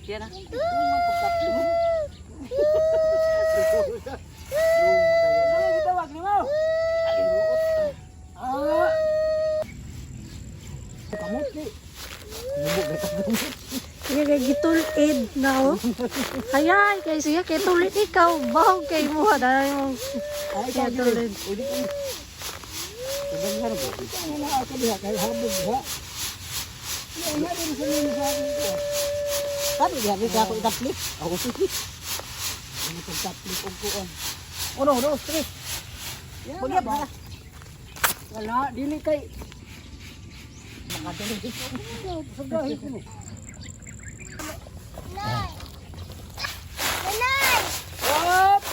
Siya na. Ano gitawag nimo? Ah. Kamuti. Sige kay gitulid na oh. Hayay kay siya kay tulid ikaw baw kay mo na yung Ay, kay tulid. Uli ko. Ang naa ka diha kay habog diha. Yan rin sa nino sa akin ko. Sabi diha ka ako itaplik. Ako sige. Ano kung taplik og kuan? Uno, dos, tres. Yan Magyap na ba? na. Wala, dili kay Makadali ko. Sagahi ko. Nine. Nine. Up!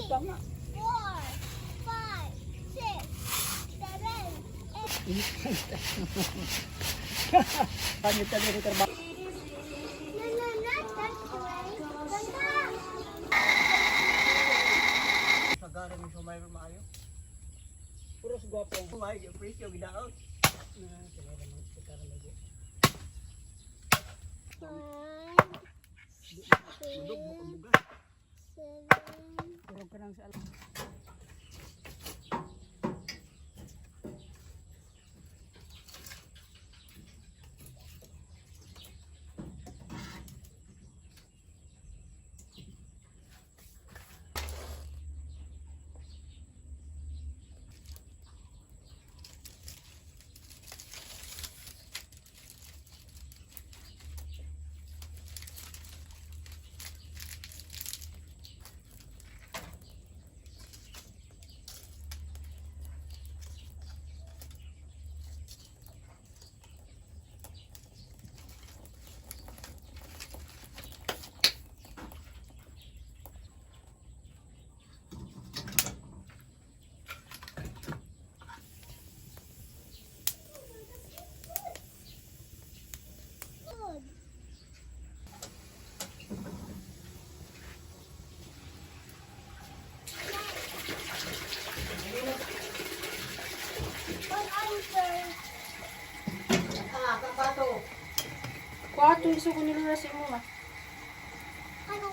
Tama. 4, 5, 6, 7, 8. Kanya tayo trabaho. No, not that way. Ganda. Sagara mo sa may maayo. Puros gwapo. May presyo gidaot. Na sila naman sigara lagi. 5, 6, 7. Puro ka nang sa Good. One answer. Kwato iso ko nila sa imo ah. Ano?